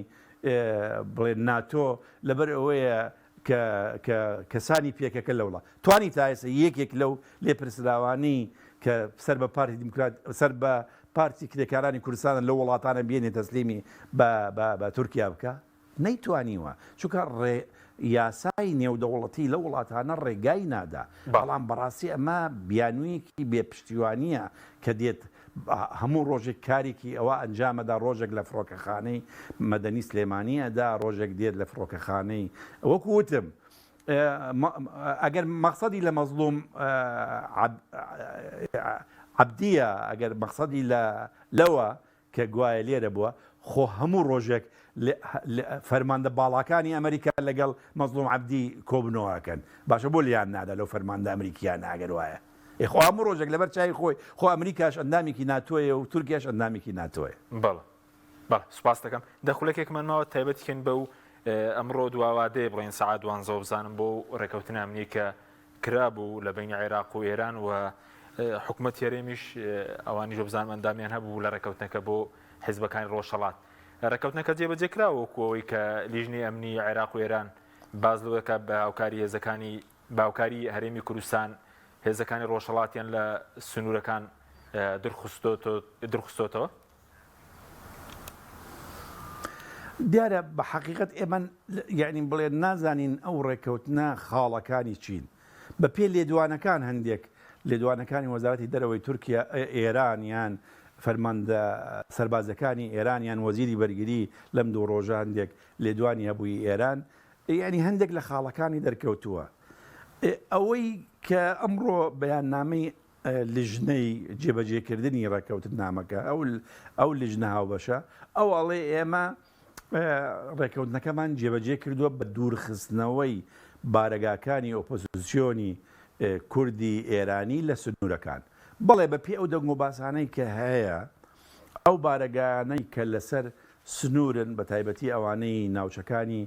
بڵێن ناتۆ لەبەر ئەوەیە کە کە کەسانی پێکەکە لە وڵات توانی تا ئێستا یەکێک لەو لێپرسراوانەی کە سەر بە پارتی دیموکرات سەر بە پارتی کرێکارانی کوردستانە لەو وڵاتانە بێنێ تەسلیمی بە بە بە تورکیا بکا نەیتوانیوە چونکە ڕێ یاسای نێودەوڵەتی لەو وڵاتانە ڕێگای نادا بەڵام بەڕاستی ئەمە بیانوویەکی بێ پشتیوانییە کە دێت هەموو ڕۆژێک کارێکی ئەوە ئەنجامەدا ڕۆژێک لە فڕۆکەخانەی مەدەنی سلێمانی ئەدا ڕۆژێک دێت لە فڕۆکەخانەی وەکو وتم ئەگەر مەقسەدی لە مەزڵوم عەبدیە ئەگەر مەقسەدی لە لەوە کە گوایە لێرە بووە خۆ هەموو ڕۆژێک فەرماندە باڵاکانی ئەمریکا لەگەڵ مەزڵوم عەبدی کۆبنەوە ئەکەن باشە بۆ لیان نادا لەو فەرماندە ئەمریکیانە ئەگەر وایە ئێ خۆ هەموو ڕۆژێک لەبەر چاوی خۆی خۆ ئەمریکاش ئەندامێکی ناتۆیە و تورکیاش ئەندامێکی ناتۆیە. بەڵێ بەڵێ سوپاست دەکەم. دە خولەکێکمان ماوە تایبەتی کەین بەو ئەمڕۆ دوا وادەیە بڵێین سەعات دوانزەوە بزانم بۆ ڕێکەوتنە ئەمنیەی کە کرابوو لە بەینی عێراق و ئێران و حکومەتی هەرێمیش ئەوانیش بزانم ئەندامیان هەبوو لە ڕێکەوتنەکە بۆ حیزبەکانی ڕۆژهەڵات ڕێکەوتنەکە جێبەجێ کراوە وەکو ئەوەی کە لیژنەی ئەمنی عێراق و ئێران. باس لەوە دەکات بە هاوکاری هێزەکانی بە هاوکاری هەرێمی کوردستان هێزەکانی ڕۆژهەڵاتیان لە سنوورەکان درخستۆتەوە؟ دیارە بە حەقیقەت ئێمە یعنی بڵێ نازانین ئەو ڕێککەوتنە خاڵەکانی چین. بە پێ لێدوانەکان هەندێک لێدوانەکانی وەزارەتی دەرەوەی تورکیا ئێران یان فەرماندە سەربازەکانی ئێران یان وەزیری بەرگری لەم دوو ڕۆژە هەندێک لێدوانی هەبووی ئێران یانی هەندێک لە خاڵەکانی دەرکەوتووە. ئەوەی کە ئەمڕۆ بەیاننامەی لیژنەی جێبەجێکردنی ڕێککەوتننامەکە ئەو ئەو لیژنە هاوبەشە ئەو ئەڵێ ئێمە ڕێککەوتنەکەمان جێبەجێ کردووە بە دوورخستنەوەی بارەگاکانی ئۆپۆزیسیۆنی کوردی ئێرانی لە سنوورەکان. بەڵێ بە پێی ئەو دەنگوباسانەی کە هەیە ئەو بارەگایانەی کە لەسەر سنوورن بە تایبەتی ئەوانەی ناوچەکانی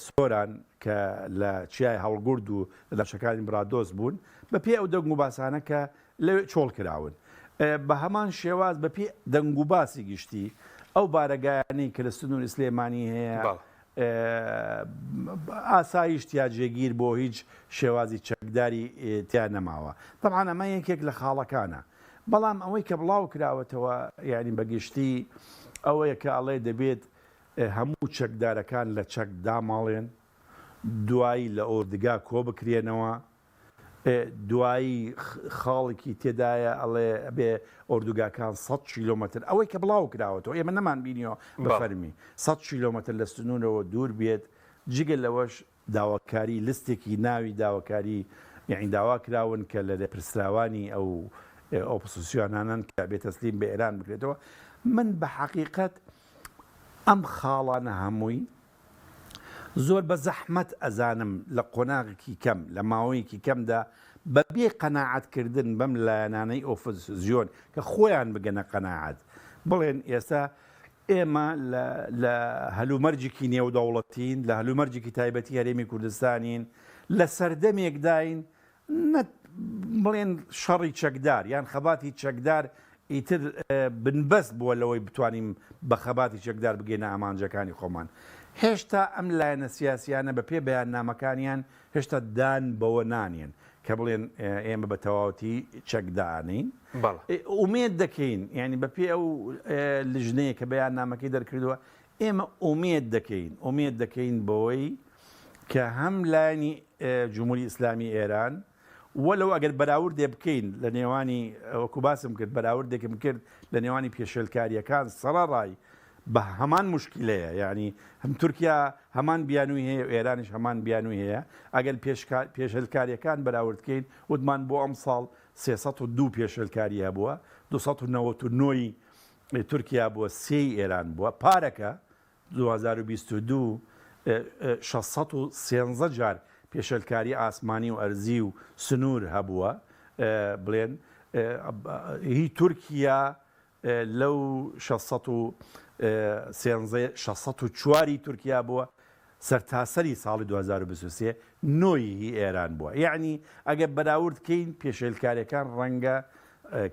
سۆران کە لە چیای هەڵگورد و لە ناوچەکانی برادۆست بوون بە پێی ئەو دەنگ و باسانە کە لەوێ چۆڵ کراون بە هەمان شێواز بە پێی دەنگ و باسی گشتی ئەو بارەگایانەی کە لە سنووری سلێمانی هەیە ئاسایش تیا جێگیر بۆ هیچ شێوازی چەکداری تیا نەماوە تەبعەن ئەمە یەکێک لە خاڵەکانە بەڵام ئەوەی کە بڵاو کراوەتەوە یانی بە گشتی ئەوەیە کە ئەڵێ دەبێت هەموو چەکدارەکان لە چەک داماڵێن دوایی لە ئۆردگا کۆ بکرێنەوە دوایی خاڵێکی تێدایە ئەڵێ ئەبێ ئۆردوگاکان 100 کیلۆمەتر ئەوەی کە بڵاو کراوەتەوە ئێمە نەمان بینیەوە بە فەرمی 100 کیلۆمەتر لە سنوورەوە دوور بێت جگە لەوەش داواکاری لستێکی ناوی داواکاری یەعنی داوا کراون کە لە لێپرسراوانی ئەو ئۆپۆزسیۆنانەن کە بێ تەسلیم بە ئێران بکرێتەوە من بە حەقیقەت ئەم خاڵانە هەمووی زۆر بە زەحمەت ئەزانم لە قۆناغێکی کەم لە ماوەیەکی کەمدا بە بێ قەناعەت کردن بەم لایەنانەی ئۆپۆزسیۆن کە خۆیان بگەنە قەناعەت بڵێن ئێستا ئێمە لە هەلومەرجێکی نێودەوڵەتین، لە هەلومەرجێکی تایبەتی هەرێمی کوردستانین، لە سەردەمێکداین نە بڵێن شەڕی چەکدار یان خەباتی چەکدار ئیتر بنبەست بووە لەوەی بتوانین بە خەباتی چەکدار بگەینە ئامانجەکانی خۆمان. هێشتا ئەم لایەنە سیاسیانە بە پێ بەیاننامەکانیان هێشتا دان بەوە نانێن کە بڵێن ئێمە بە تەواوەتی چەک دانین. ئومێد دەکەین یانی بە پێی ئەو لژنەیە کە بەیاننامەکەی دەرکردووە ئێمە ئومێد دەکەین ئومێد دەکەین بەوەی کە هەم لایەنی جمهوری ئیسلامی ئێران وەلەو ئەگەر بەراوردێ بکەین لە نێوانی وەکو باسم کرد بەراوردێکم کرد لە نێوانی پێشێلکارییەکان سەڕەڕای بە هەمان موشکیلەیە یانی هەم تورکیا هەمان بیانووی هەیە و ئێرانیش هەمان بیانووی هەیە ئەگەر پێشێلکارییەکان بەراورد بکەین وتمان بۆ ئەمساڵ 302 پێشێلکاری هەبووە 299 ی تورکیا بووە سێی ئێران بووە پارەکە 2022 613 جار پێشێلکاری ئاسمانی و ئەرزی و سنوور هەبووە بڵێن هی تورکیا لەو 613 604 ی تورکیا بووە سەرتاسەری ساڵی 2023 نۆی هی ئێران بووە یەعنی ئەگەر بەراورد کەین پێشێلکاریەکان ڕەنگە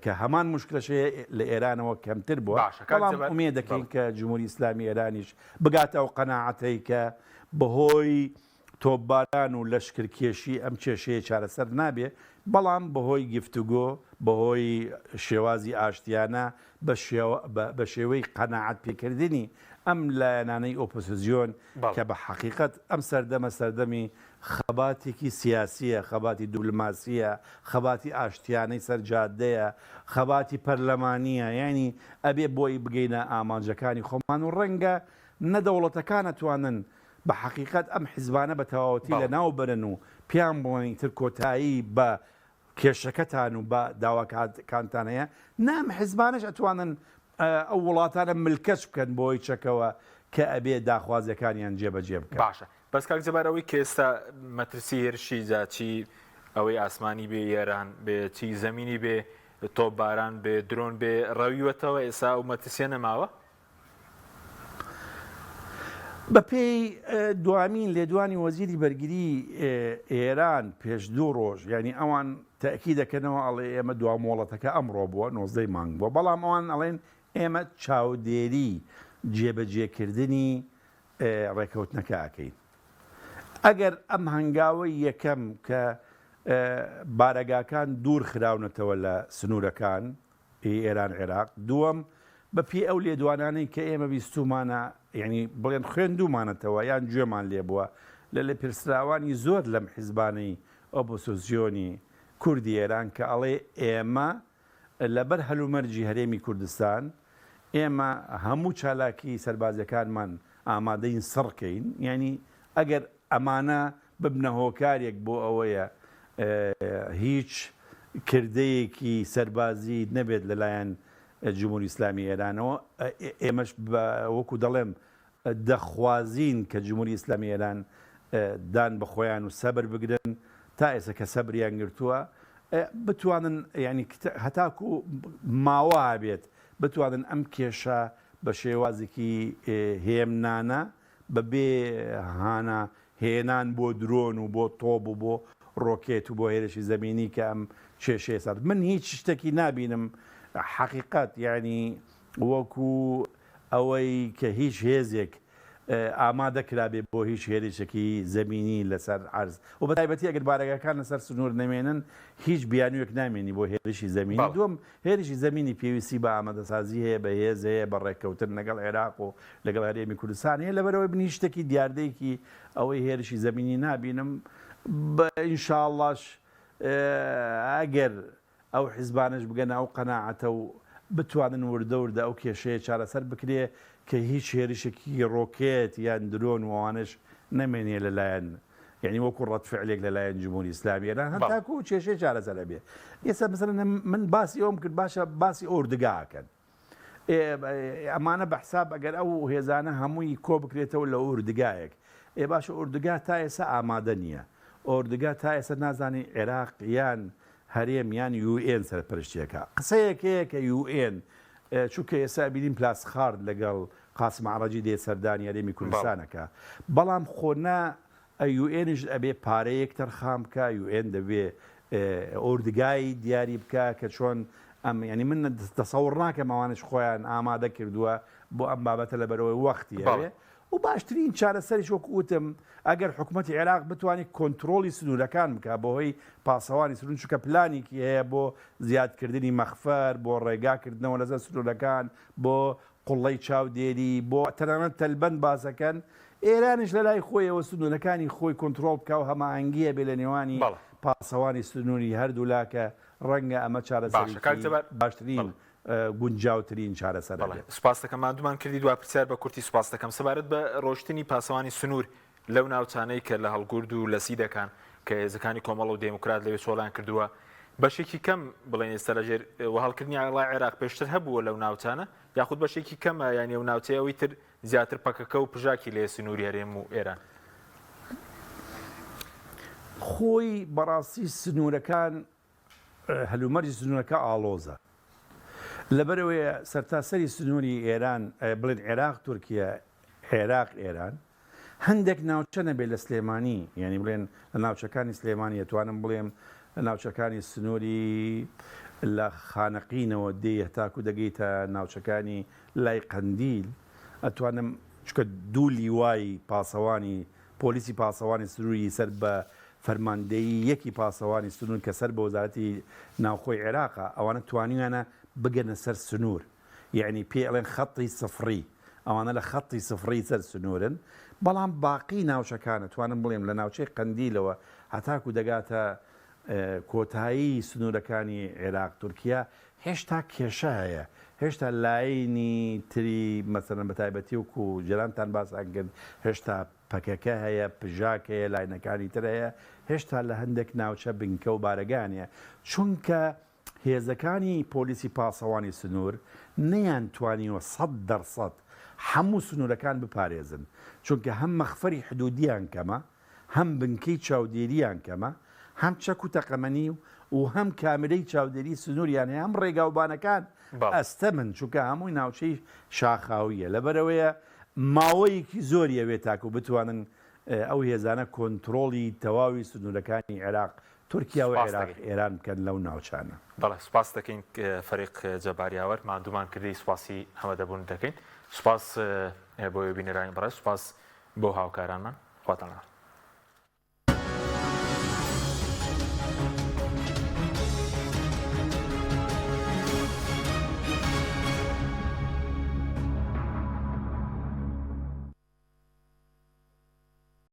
کە هەمان موشکلەش هەیە لە ئێرانەوە کەمتر بووە باشە کاک بەڵام جەبار ئومێد دەکەین بەڵێ. کە جمهوری ئیسلامی ئێرانیش بگاتە ئەو قەناعەتەی کە بەهۆی تۆپباران و لەشکرکێشی ئەم کێشەیە چارەسەر نابێ، بەڵام بەهۆی گفتوگۆ، بەهۆی شێوازی ئاشتیانە، بە شێوەی قەناعەت پێکردنی ئەم لایەنانەی ئۆپۆسزیۆن کە بە حەقیقەت ئەم سەردەمە سەردەمی خەباتێکی سیاسییە، خەباتی دوبلماسییە، خەباتی ئاشتیانەی سەر جادەیە، خەباتی پەرلەمانییە، یانی ئەبێ بۆی بگەینە ئامانجەکانی خۆمان و ڕەنگە نە دەوڵەتەکان ئەتوانن بە حەقیقەت ئەم حیزبانە بە تەواوەتی لە ناو بەرن و پێیان بڵێن ئیتر کۆتایی بە کێشەکەتان و بە داواکانتان هەیە، نە ئەم حیزبانەش ئەتوانن ئەو وڵاتانە ملکەچ بکەن بۆی چەکەوە کە ئەبێ داخوازیەکانیان جێبەجێ بکەن. باشە بەس کاک جەبار ئەوەی کە ئێستا مەترسی هێرشی جا چی ئەوەی ئاسمانی بێ ئێران بێ چی زەمینی بێ تۆپباران بێ درۆن بێ ڕەویوەتەوە ئێستا ئەو مەترسیە نەماوە؟ بەپێی دوامین لێدوانی وەزیری بەرگری ئێران پێش دوو ڕۆژ یعنی ئەوان تەئکید دەکەنەوە ئەڵێ ئێمە دوا مۆڵەتەکە ئەمڕۆ بووە نۆزدەی مانگ بووە بەڵام ئەوان ئەڵێن ئێمە چاودێری جێبەجێکردنی ڕێکەوتنەکە ئەکەین. ئەگەر ئەم هەنگاوەی یەکەم کە بارەگاکان دوور خراونەتەوە لە سنوورەکان ی ئێران عێراق، دووەم بە پێی ئەو لێدوانانەی کە ئێمە بیستوومانە یانی بڵێن خوێندوومانەتەوە یان گوێمان لێ بووە لە لێپرسراوانی زۆر لەم حیزبانەی ئۆپۆسۆسیۆنی کوردی ئێران کە ئەڵێ ئێمە لەبەر هەلومەرجی هەرێمی کوردستان ئێمە هەموو چالاکی سەربازیەکانمان ئامادەین سڕ کەین یانی ئەگەر ئەمانە ببنە هۆکارێک بۆ ئەوەیە هیچ کردەیەکی سەربازی نەبێت لەلایەن جمهوری ئیسلامی ئێرانەوە ئێمەش وەکو دەڵێم دەخوازین کە جمهوری ئیسلامی ئێران دان بە خۆیان و سەبر بگرن تا ئێستا کە سەبریان گرتووە بتوانن یعنی هەتاکو ماوە هەبێت بتوانن ئەم کێشە بە شێوازێکی هێمنانە بەبێ هانا هێنان بۆ درۆن و بۆ تۆپ و بۆ ڕۆکێت و بۆ هێرشی زەمینی کە ئەم کێشەیە سات من هیچ شتێکی نابینم حەقیقەت یعنی وەکو ئەوەی کە هیچ هێزێک ئامادە کرابێ بۆ هیچ هێرشێکی زەمینی لەسەر عەرز و بە تایبەتی ئەگەر بارەگاکان لەسەر سنوور نەمێنن هیچ بیانوویەک نامێنی بۆ هێرشی زەمینی. دووەم، هێرشی زەمینی پێویستی بە ئامادەسازی هەیە، بە هێز هەیە، بە ڕێککەوتن لەگەڵ عێراق و لەگەڵ هەرێمی کوردستان هەیە، لەبەرئەوەی من هیچ شتێکی دیاردەیەکی ئەوەی هێرشی زەمینی نابینم، بە ئینشاڵڵاش ئەگەر ئەو حیزبانەش بگەنە ئەو قەناعەتە و بتوانن وردە وردە ئەو کێشەیە چارەسەر بکرێ کە هیچ هێرشێکی ڕۆکێت یان درۆن و ئەوانەش نەمێنێ لە لایەن یانی وەکو ڕەد فعلێک لە لایەن جمهوری ئیسلامی ئێران هەتاکو کێشەی چارەسەر ئەبێ. ئێستا مەسەلەن من باسی ئەوم کرد باشە باسی ئۆردگا ئەکەن. ئەمانە بە حساب ئەگەر ئەو هێزانە هەمووی کۆ بکرێتەوە لە ئۆردگایەک ئێ باشە ئۆردگا تا ئێستا ئامادە نییە ئۆردگا تا ئێستا نازانی عێراق یان هەرێم یان یوئێن سەرپەرشتیەکە قسەیەک هەیە کە یوئێن چونکە ئێستا بینیم پلاسخارت لەگەڵ قاسم عەڕەجی دێت سەردانی هەرێمی کوردستانەکە بەڵام خۆ نە یوئێنیش ئەبێ پارەیەک تەرخان بکا، یوئێن دەبێ ئۆردگای دیاری بکا کە چۆن ئەم یانی من تەسەوڕ ناکەم ئەوانەش خۆیان ئامادە کردووە بۆ ئەم بابەتە لەبەرئەوەی وەختی ئەوێ و باشترین چارەسەریش وەکو وتم ئەگەر حکومەتی عێراق بتوانێت کۆنترۆڵی سنوورەکان بکا بەهۆی پاسەوانی سنوور چونکە پلانێکی هەیە بۆ زیادکردنی مەخفەر بۆ ڕێگا کردنەوە لەسەر سنوورەکان بۆ قوڵەی چاودێری بۆ تەنانەت تەلبەند باسەکەن، ئێرانیش لەلای خۆیەوە سنوورەکانی خۆی کۆنترۆڵ بکا و هەماهەنگی هەبێ لە نێوانی پاسەوانی سنووری هەردوولا کە ڕەنگە ئەمە باشە کاک چارەسەرێکی جەبار باشترین بەڵێ. گونجاوترین چارەسەرە بەڵێ بێت. سوپاست دەکەم ماندوومان کردی دوا پرسیار بە کورتی سوپاست دەکەم سەبارەت بە ڕۆشتنی پاسەوانی سنوور لەو ناوچانەی کە لە هەڵگورد و لە سیدەکان کە هێزەکانی کۆمەڵە و دێموکرات لەوێ چۆڵیان کردووە بەشێکی کەم بڵێن ئێستا لەژێر و هەڵکردنی ئاڵای عێراق پێشتر هەبووە لەو ناوچانە یاخود بەشێکی کەمە یانی ئەو ناوچەیە ئەوی تر زیاتر پەکەکە و پژاکی لێ سنووری هەرێم و ئێران. خۆی بەڕاستی سنوورەکان هەلومەرجی سنوورەکە ئاڵۆزە لەبەرئەوەیە سەرتاسەری سنووری ئێران بڵێن عێراق تورکیە عێراق ئێران هەندێک ناوچە نەبێت لە سلێمانی یعنی بڵێن لە ناوچەکانی سلێمانی ئەتوانم بڵێم لە ناوچەکانی سنووری لە خانەقینەوە دێ هەتاکو دەگەیتە ناوچەکانی لای قەندیل ئەتوانم چکە دوو لیوای پاسەوانی پۆلیسی پاسەوانی سنووری سەر بە فەرماندەیی یەکی پاسەوانی سنوور کە سەر بە وەزارەتی ناوخۆی عێراقە، ئەوانە توانیویانە بگەنە سەر سنوور، یەعنی پێی ئەڵێن خەتی سفڕی، ئەوانە لە خەتی سفڕی سەر سنوورن، بەڵام باقی ناوچەکان ئەتوانم بڵێم لە ناوچەی قەندیلەوە هەتاکو دەگاتە کۆتایی سنوورەکانی عێراق تورکیا هێشتا کێشە هەیە، هێشتا لاینی تری مەسەلەن بە تایبەتی وەکو جەنابتان باسان کرد هێشتا پەکەکە هەیە، پژاک هەیە، لاینەکانی تر هەیە، هێشتا لە هەندێک ناوچە بنکە و بارەگایان هەیە، چونکە هێزەکانی پۆلیسی پاسەوانی سنوور نەیانتوانیوە 100% هەموو سنوورەکان بپارێزن، چونکە هەم مەخفەری حدودیان کەمە، هەم بنکەی چاودێرییان کەمە، هەم چەک و تەقەمەنی و هەم کامێرەی چاودێری سنووریان هەیە، هەم ڕێگاوبانەکان ئەستەمن، چونکە هەمووی ناوچەی شاخاوییە، لەبەرئەوەیە ماوەیەکی زۆری ئەوێت تاکو بتوانن ئەو هێزانە کۆنترۆڵی تەواوی سنوورەکانی عێراق، تورکیا و سوپاست عێراق، دەکەین. ئێران بکەن لەو ناوچانە. بەڵێ سوپاست دەکەین فەریق جەبار یاوەر، ماندوومان کردی، سوپاسی ئامادەبوونت دەکەین. سوپاس بۆ ئێوەی بینەرانی بەڕێز، سوپاس بۆ هاوکارانمان. خواتان لەگەڵ.